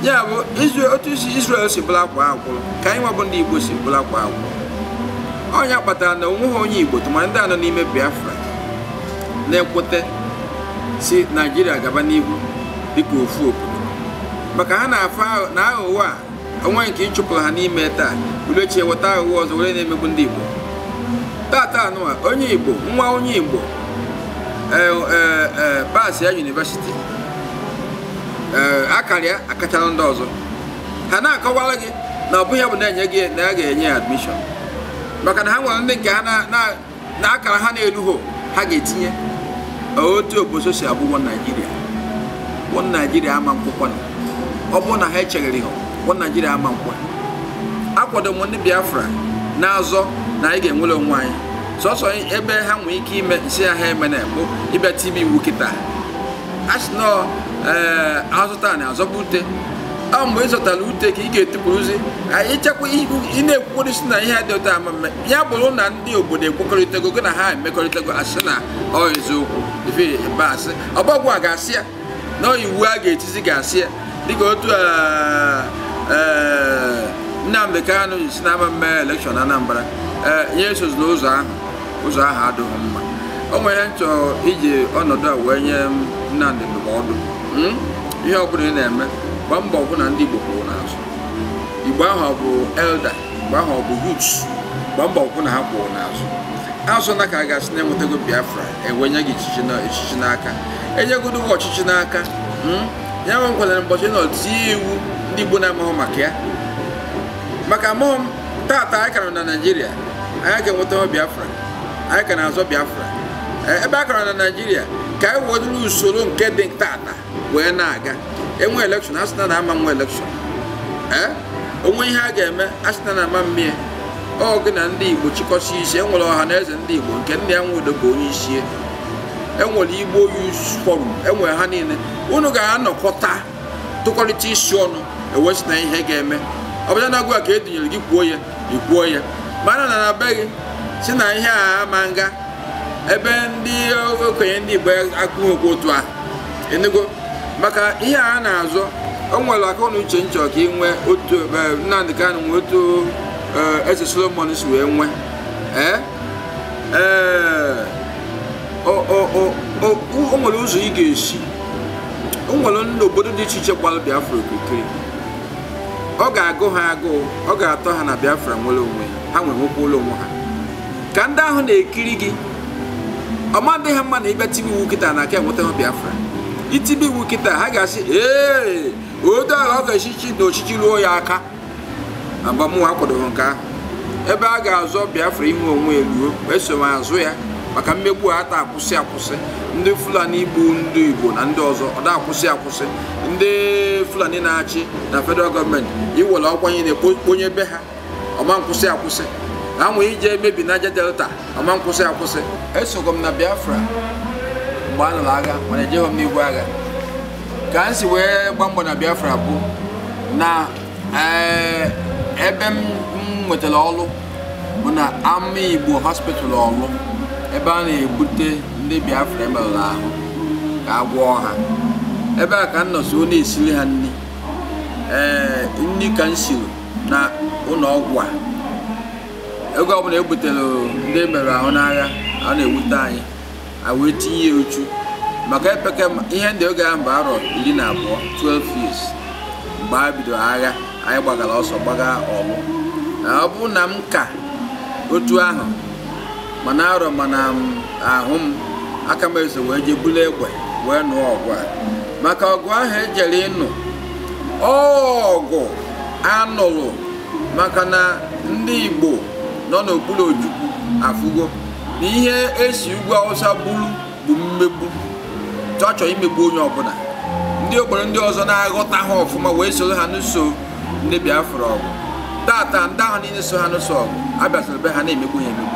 Ya bụ otu isi Israel si bụla akwa akwụrụ ka anyị nwabụ ndị Igbo si bụla akwa akwụrụ. Onye kpatara na onweghị onye Igbo tụmadị ndị anọ n'ime Biafra na-ekwete si Naijiria gaba n'ihu dịka ofu obodo, maka ha na-afụ na aghụghọ a onwe nke ịchụpụrụ ha n'ime taa ulechi eweta aghụghọ ọzọ were na-emegbu ndị Igbo. Tata anụwa onye Igbo nwa onye Igbo paasị ya yunivesiti akara ya akachala ndị ọzọ, ha na-akọwara gị na ọ bụghị ya bụ na-enye gị na a ga-enye ya admishọn, maka na ha nwere ndị nke ha na akara ha na-erughị ha ga-etinye. Otu obodo si abụ one Nigeria, one Nigeria ama nkwụkwa, ọ bụrụ na ha echeghịrị ha one Nigeria ama nkwa. Akwado m ndị Biafra na-azọ na anyị ga-enwere onwe anyị, sọsọ ebe ha nwee ike ime nsị ha eme na bụ ịbịa tibe iwu kịta a sị nọ azụta na azọba ute. Ọ mgbe ị zọtara ute ka ị ga-etipụrụzi ịchekwa ị na-ekwukọrịsị na ihe dị ụtọ ama mme ya bụrụ na ndị obodo ekwekọrịtago gị na ha emekọrịtago asị na ọ eziokwu ife ebe asị ọgbọgwụ a ga-asị ya na iwu a ga-etizi ga-asị ya, dịka otu Nnamdi Kanu si na ama mme elekshọn Anambra nye esozila ụzọ ahụ, ụzọ ahụ adịghị mma. O nwere nchọ iji ọnọdụ a wee nye Nnamdi ndụmọdụ, ihe ọbụla ị na-eme gbaa mbọ hụ na ndị Igbo kwụrụ n'azụ. Igbo ahụ ọ bụ elder, Igbo ahụ ọ bụ youths, gbaa mbọ hụ na ha kwụrụ n'azụ. Azụ na ka a ga-asị na enwetago Biafra ewenye gị echichi n'aka, enyegodo gị ọchịchị n'aka. Ya nwe nkwadara mbọchị nọ tie iwu ndị Igbo na-amahụ maka ya, maka amụghị m tata anyị kara na Naijiria anyị ga-enweta Biafra, anyị ka na-azọ Biafra. Ebe a kara na Naijiria ka anyị weduru usoro nke dị tata wee na-aga. Enwe elekshọn asị na ama nwe elekshọn, onwe ihe a ga-eme asị na ama mmie. Ọ gị na ndị Igbo chịkọsị isi, enwere ọha na eze ndị Igbo nke nna ya Nwodo bụ onye isi, enwere Igbo Youth Forum, enwere ha niile. Unu ga-anọkọta tụkọrịta isi ọnụ ewesị na ihe ga-eme. Ọ bụla na agwa ka e dunyere gị kwuo ya ikwuo ya, mana na be gị si na ihe a ama nga ebe ndị okenye ndị Igbo akụghịkwa otu ahụ enego. Maka ihe a na-azọ o nwere akọ na uche nchọ ka ị nwee otu Nnamdi Kanu nwee otu Eze Solomon si wee nwee. O nwere ụzọ ị ga-esi, o nwere ndị obodo dị iche iche gbara Biafra okirikiri, ọ ga-agụ ha agụụ, ọ ga-atọ ha na Biafra nwere onwe ha, nwere nwekwuola onwe ha. Ka ndị ahụ na-ekiri gị ọma dị ha mma na ịbịa tibe iwu kịta na aka enweta ha Biafra. Itibe iwu kịta ha ga-asị ee odo ala ọ ga-echichi na ochichi ruo ya aka. Agbamụwa akwadoghị nke ahụ. Ebe a ga-azọ Biafra inwe onwe eruo eso m azụ ya, maka mmegbu a ata akwụsị akwụsị. Ndị Fulani igbu ndị Igbo na ndị ọzọ ọ da akwụsị akwụsị. Ndị Fulani na-achị na federal gọọmenti iwere ọkwa nye na-ekponye be ha ọma nkwụsị akwụsị. Ha nwee ije emebi Niger Delta ọma nkwụsị akwụsị. Esogho m na Biafra mgbe a nụrụ agha, mana ejeghị m n'igwe agha. Ka m si wee gba mbọ na Biafra bụ na ebe m nwetara ọlụ bụ na Ama Igbo Hospital ọlụ, ebe a na-ebute ndị Biafra emerụrụ ahụ ka a gwọọ ha. Ebe a ka m nọ so na-esiri ha nri, nri ka m siri na ụlọ ọgwụ a. Ego ọbụla ebutere ndị emerụ ahụ n'agha a na-ewute anyị, a wee tinye ya uchu. Maka epeke ihe ndị oge ahụ bụ arọ 12, 12 years mgbe a bidoro agha, anyị gbagara ọsọ gbaga ọlụ. Ọ bụrụ na m ka otu ahụ mana arọ mana ahụ m aka m eso wee jee buru egbe wee nụọ ọgụ a. Maka ọgụ ahụ ejere ịnụ ọgụ anụrụ maka na ndị Igbo nọ n'okpuru Ojukwu afụgo na ihe esi ugwu Awụsa buru bụ mmegbu, chọchọ imegbu onye ọbụla. Ndị obodo ndị ọzọ na-aghọta ha ọfụma wee soro ha n'uso ndị Biafra ọgụ. Tata ndị ahụ niile so ha n'ụsọ ọgụ abịasịrị be ha na-emegbu ha emegbu.